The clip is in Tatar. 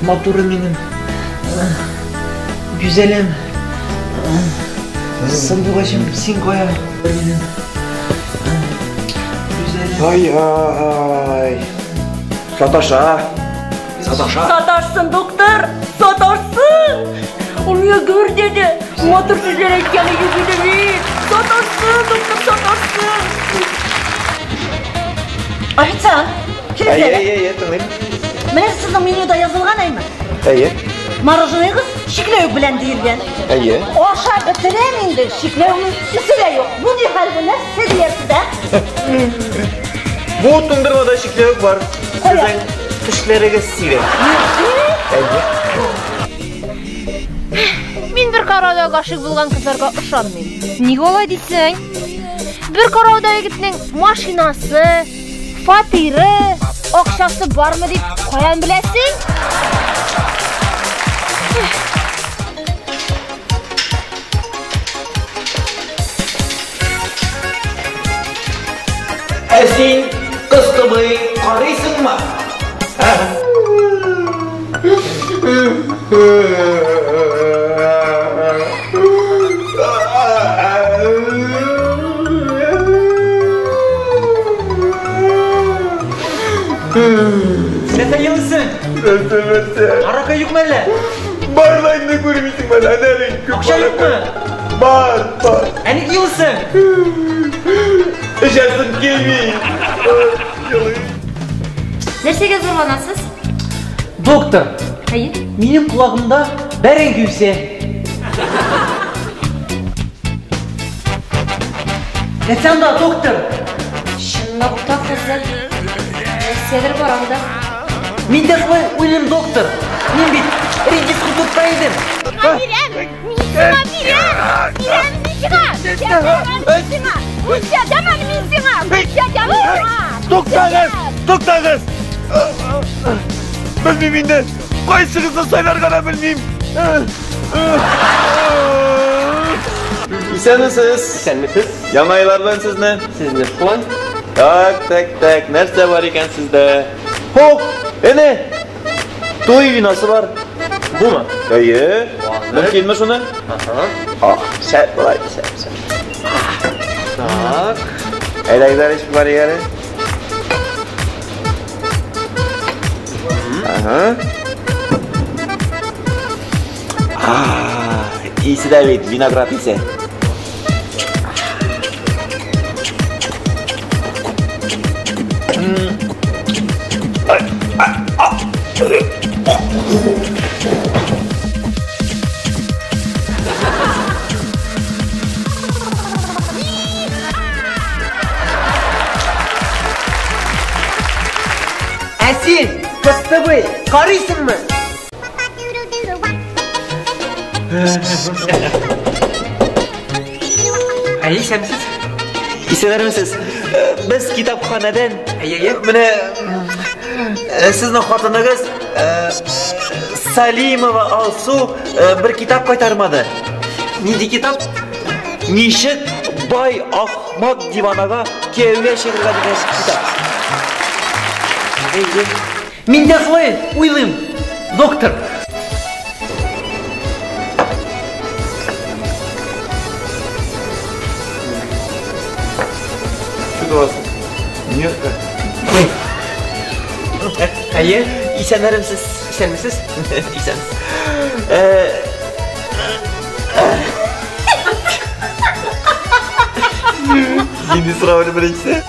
Матурым минем. Гүзәлем. Сандугачым, син кая? Минем. Гүзәлем. Ай-ай. Саташа. Саташа. Саташсын, доктор! Саташсын! Ул миңа гөр диде. Матур сүзләр әйткәне юк иде бит. Саташсын, доктор, саташсын! Официант, килеп Әйе, әле. әйе, әйе, тыңлыйм. Менә сезнең менюда язылган әйме? Әйе. Мороженыегыз чикләвек белән диелгән. Әйе. Аша бетерәм инде, чикләвекнең исе дә юк. Бу ни хәл бу, нәрсә диярсез, ә? Бу туңдырмада чикләвек бар. Кая? Сезнең тешләрегез сирәк. Әйе. Мин бер карауда гашыйк булган кызларга ышанмыйм. Нигә алай дисең? Бер карауда егетнең машинасы, фатиры, акчасы бармы дип каян беләсең? Ә син, кыстыбый, карыйсыңмы? Нәрсә елыйсың? Нәрсә, нәрсә? Аракы юкмы әллә? Бар ла инде күрмисеңме әллә? Әнә бит күп Акча юкмы? Бар, бар. Ә ник елыйсың? Эчәсем килми. Елый. Нәрсәгә зарланасыз? Доктор, Әйе. минем колагымда бәрәңге үсә. Нәрсә анда, доктор? Чынлап та кызык. Нәрсәдер бар анда. Мин дә шулай уйлыйм, доктор. Мин бит редис тотта идем. Бирәм! Мин сиңа бирәм! Бирәм мин сиңа! Бирәм мин сиңа! Күрсәтәм әле мин сиңа! Күрсәтәм сиңа! Туктагыз! Туктагыз! Белмим инде. Кайсыгызны сайларга да белмим. Исәнмесез. Исәнмесез. Яңа айлар белән сезне. Сезне шулай. Так, так, так. Нәрсә бар икән сездә? Хо, әнә. Туй винасы бар. Бумы? Әйе. Мөмкинме шуны? Ага. Ах, шәп болай, шәп, шәп. Так. Әйдәгез эчеп барыйк әле. Ага. А, исе дә бит, виноград исе. Ә син, кыстыбый, карыйсыңмы? Әйе, исәнмесез. Исәнмесез. Без китапханәдән. Әйе, әйе. Менә сезнең хатыныгыз Салимова Алсу бер китап кайтармады. Нинди китап? Ничек бай ахмак диванага кияүгә чыгарга дигән китап. Әйе. Мин дә шулай уйлыйм, доктор. Что у вас? Нервка. Әйе, Исәннәремсез. исәнмесез. Исәнсез. Нинди сорау әле беренчесе?